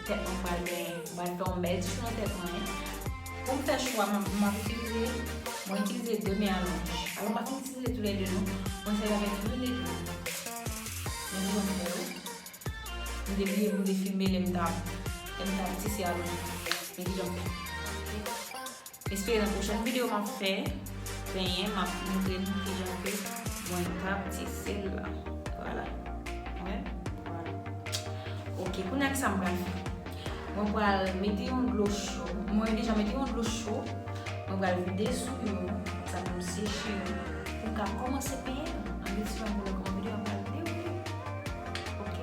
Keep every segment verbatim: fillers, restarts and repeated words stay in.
tèt mwen pral benyen. M pral fè yon bèl ti chou nan tèt mwen. Pou m fè chou a, m, m ap itilize, mwen itilize de men alonj. Alò, m pa fin itilize toulède non. Mwen sèvi avèk youn e de. Men pou m fè yo. M te bliye pou m te filme lè m t ap, lè m t ap tise alonj. Men kijan m fè. Espere nan pwochèn videyo m ap fè benyen, m ap montre nou kijan ke mwen t ap tise l la. Vwala. Wè? Vwala. Ok, kounye a kisa m pral fè? Mwen pral mete yon dlo cho. Mwen deja mete yon dlo cho. Mwen pral vide sou yo. Sa pou m seche yo. Pou m ka kòmanse penyen. Ann rete sou mwen pou lè kòman videyo a pral dewoule. Ok?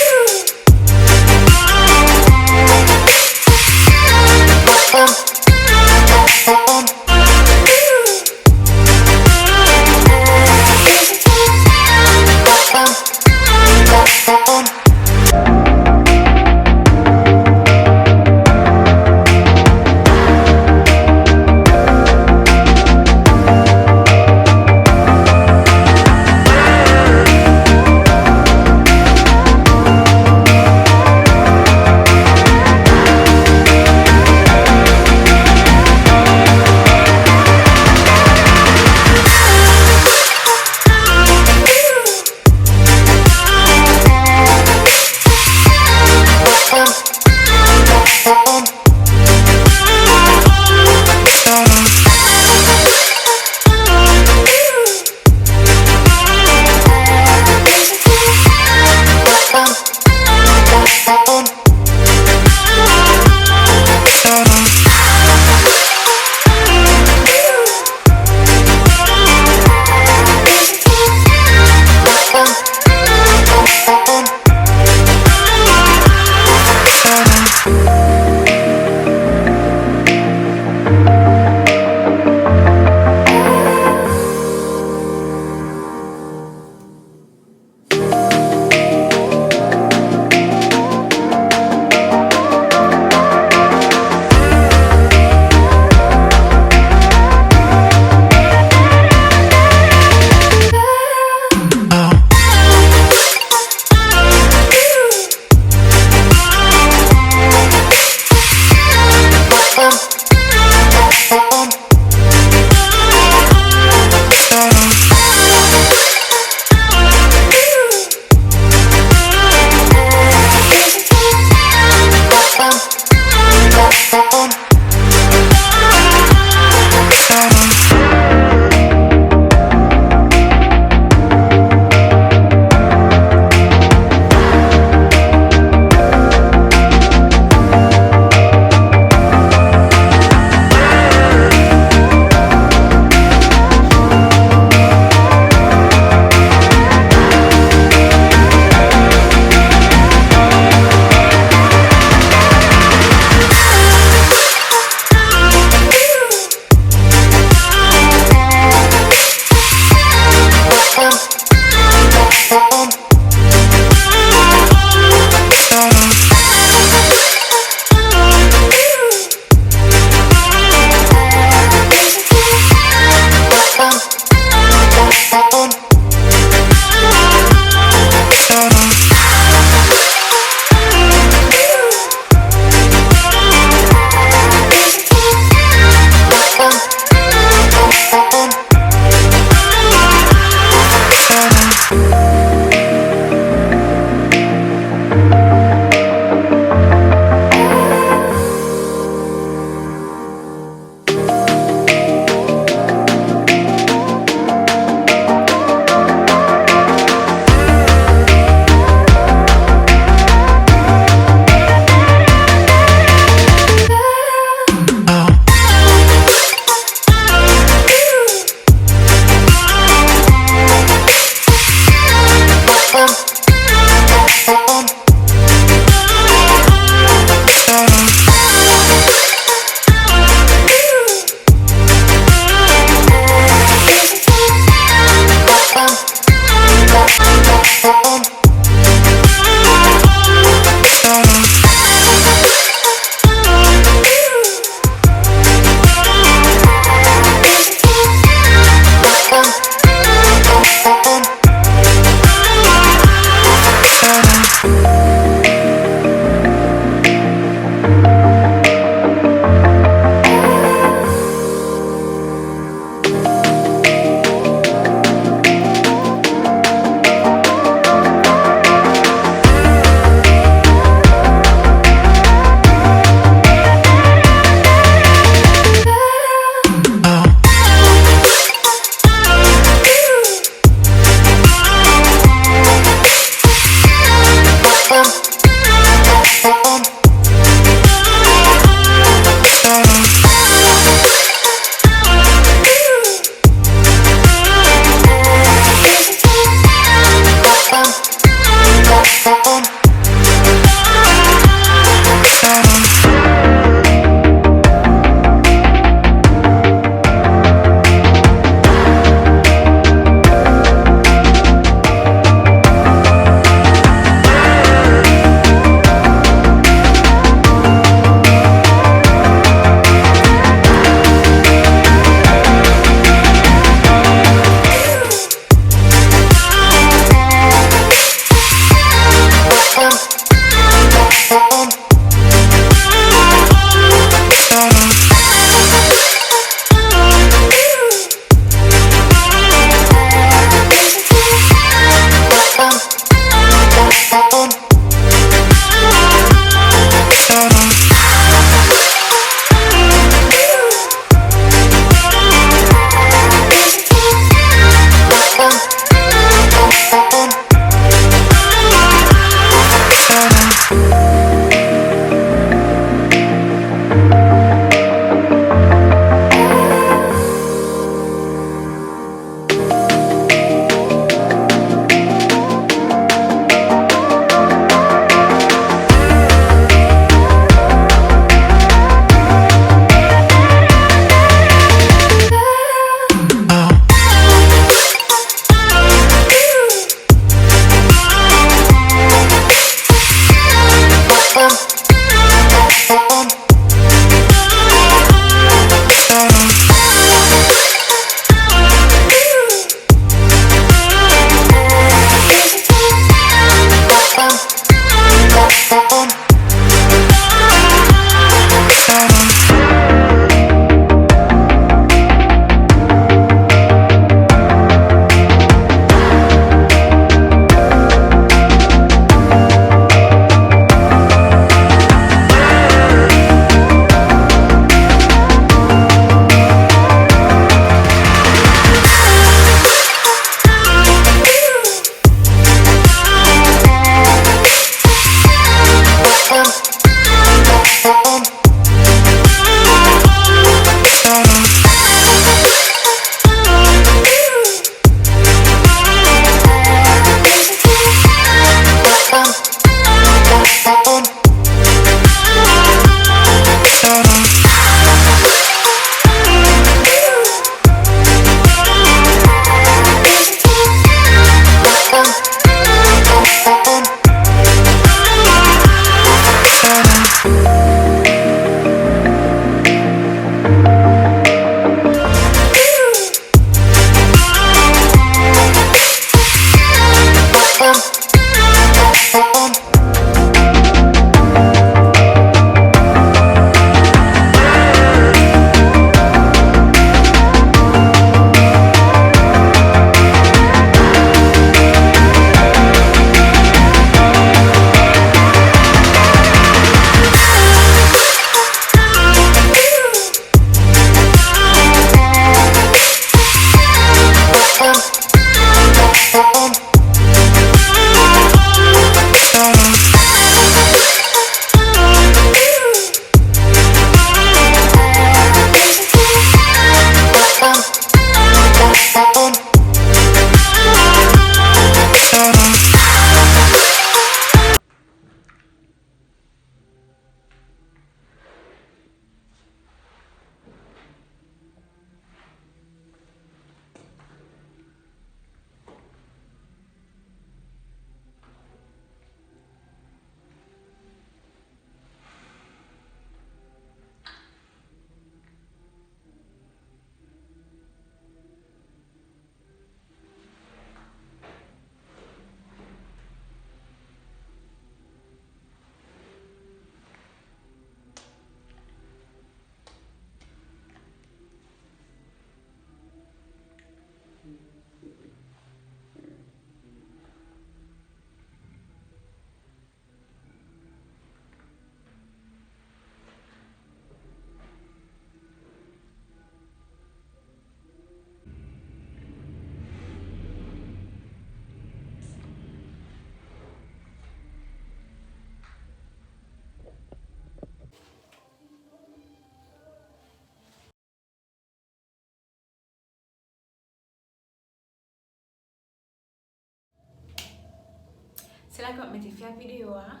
Se la ke m ap mete fen ak videyo a.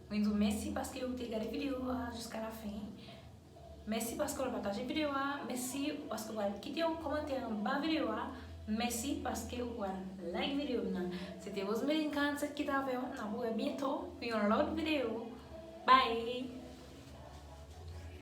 Mwen di w mèsi paske ou te gade videyo a jiska la fen. Mèsi paske w pataje videyo a. Mèsi paske w al kite yon kòmantè anba videyo a. Mèsi paske w al like videyo m nan. Se te Rosemeline karannsenk ki t avè w. N ap wè byento pou yon lòt videyo. Bye!